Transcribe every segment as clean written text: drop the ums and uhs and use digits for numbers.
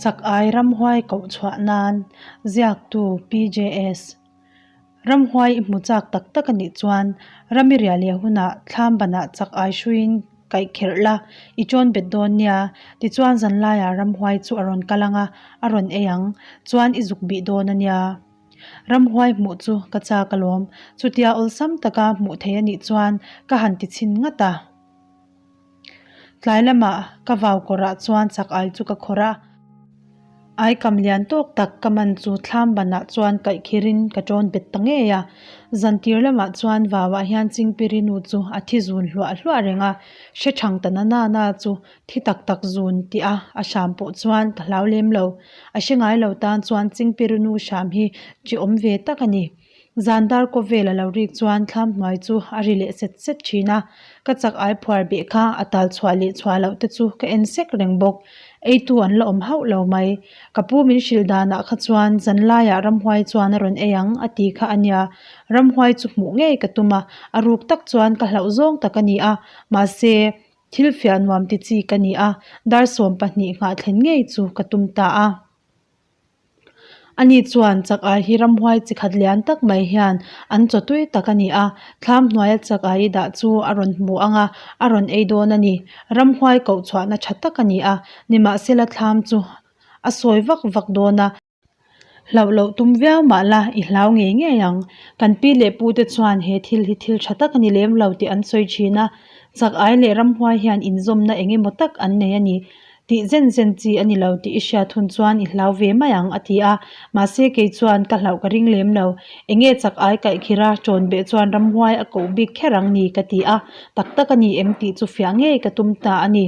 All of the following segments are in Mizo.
Chak ai ramhuai koh chhuah nan ziaktu PJS. Ramhuai i hmu chak tak tak a nih chuan rami riah leh hunah thlam banah chak ai hruiin kaih kherh la, i chawn bet dawn nia. Tichuan zanlaiah ramhuai chu a rawn kal ang a, a rawn ei ang. Chuan i zuk bih dawn a nia. Ramhuai hmuh chu ka chak alawm. Chutia awlsam taka hmuh theih a nih chuan ka han ti chhin ngat a. Tlai lamah ka vau kawrah chuan chak ai chu ka khawrh a, ai kam lian tawk tak ka man chu thlam banah chuan kaih khirin ka tawn bet ta ngei a. Zantir lamah chuan vauah hian Chingpiri nu chu a thi zun hluah hluah reng a, hre thang ta na na na chu thi tak tak zun tih a a hram pawh chuan ka hlau lem lo. A hre ngai lo tan chuan Chingpiri nu hram hi chi awm ve tak a ni. Zan dar kaw vel a lo rik chuan thlam hnuai chu a ri leh set set thin a, ka chak ai phuar beh kha a tal chhuah leh chhuah loh te chu ka en sek reng bawk. Eitu an la awm hauh lo mai. Ka pu min hrilh danah kha chuan zan laiah ramhuai chuan a rawn ei ang a ti kha a nia. Ramhuai chu hmuh ngei ka tum a, a ruk tak chuan ka hlauh zawng tak a ni a, mahse thil fiah nuam ti chi ka ni a, dar 20 nghah thlen ngei chu ka tum ta a. Ani chuan chak ai hi ramhuai chi khat lian tak mai hian an chaw tui tak a ni a, thlam hnuaia chak ai dah chu a rawn hmu ang a, a rawn ei dawn a ni. Ramhuai koh chhuahna tha tak a ni a, nimahsela thlam chu a sawi vak vak dawn a. Hlauh loh tum viau mah la i hlau ngei ngei ang. Kan pi leh pu te chuan he thil hi thil tha tak a ni lem lo tih an sawi thin a, chak ai leh ramhuai hian inzawmna eng emaw tak an nei a ni. Tih zen zen chi a ni lo tih i hriat hun chuan i hlau ve mai ang, a ti a. Mahse kei chuan ka hlauh ka ring lem lo. Enge chak ai kaih khir a, ṭawn beh chuan ramhuai a koh bik kher ang ni ka ti a. Tak tak a ni em tih chu fiah ngei ka tum ta a ni.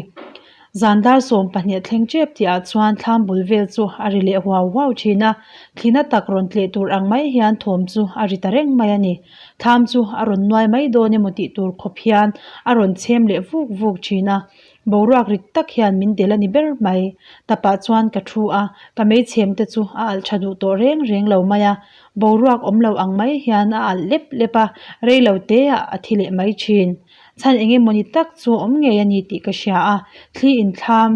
Zan dar 12 thleng ṭep tihah chuan thlam bul vel chu a ri leh huau huau ṭhin a. Thlina tak rawn tleh tur ang mai hian thawm chu a ri ta reng mai a ni. Thlam chu a rawn nuai mai dawn emaw tih tur khawp hian a rawn chhem leh vuk vuk ṭhin a. Boruak rit tak hian min del a ni ber mai. Tapah chuan ka thu a, ka meichhem te chu a alh tha duh tawh reng reng lo mai a. Boruak awm lo ang mai hian a alh lep lep a, rei lo te ah a thi leh mai thin. Chhan eng emawni tak chu a awm ngei a ni tih ka hria a, thli inthlam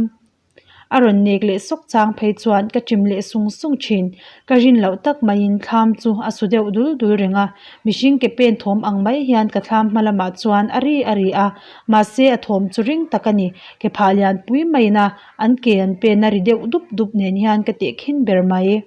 a rawn nek leh sawk chang phei chuan ka chim leh sung sung thin. Ka rin loh tak maiin thlam chu a su deuh dul dul reng a, mihring ke pen thawm ang mai hian ka thlam hma lamah chuan a ri a ri a, mahse a thawm chu ring tak a ni. Ke phah lian pui maiin a, an ke an pen a ri deuh dup dup nen hian ka tehkhin ber mai.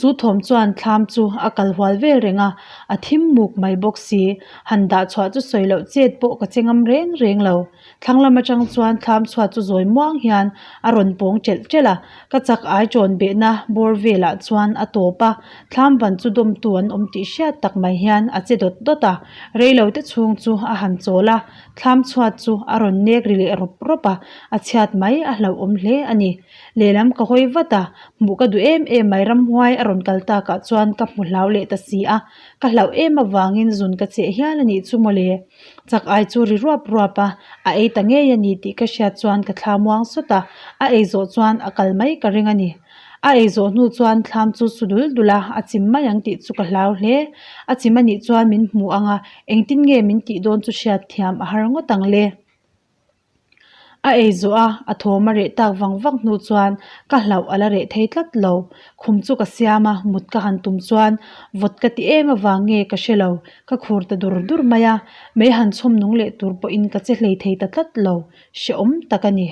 Chu thawm chuan thlam chu a kal hual vel reng a, a thim muk mai bawk si. Han dah chhuah chu sawi loh chet pawh ka che ngam reng reng lo. Thlang lam atang chuan thlam chhuat chu zawi muang hian a rawn pawng ṭelh ṭelh a, ka chak ai ṭawn behna bawr velah chuan a tawp a, thlam van chu dawmtu an awm tih hriat tak mai hian a che dawt dawt a, reilo te chhung chu a han chawl a, thlam chhuat chu a rawn nek ri leh rawp rawp a, a chhiat mai a hlauhawm hle a ni. Lehlam ka hawi vat a, hmuh ka duh em em mai ramhuai a rawn kal takah chuan ka hmu hlau leh ta si a, ka hlauh em avangin zun ka cheh hial a nih chu mawle. Chak ai chu ri ruap ruap a, a ei ta ngei a ni tih ka hriat chuan ka thla muang sawt a, a ei zawh chuan a kal mai ka ring a ni. A ei zawh hnu chuan thlam chu su dul dul a, a chim mai ang tih chu ka hlau hle. A chim a nih chuan min hmu ang a, engtin nge min tih dawn chu hriat thiam a har ngawt ang le. A ei zawh a, a thawm a reh tak vang vang hnu chuan ka hlauh a la reh thei tlat lo. Khum chu ka siam a, mut ka han tum chuan vawt ka ti em avang nge ka hre lo, ka khur ta dur dur mai a, mei han chhawm nung leh tur pawhin ka che hlei thei ta tlat lo, hrehawm tak a ni.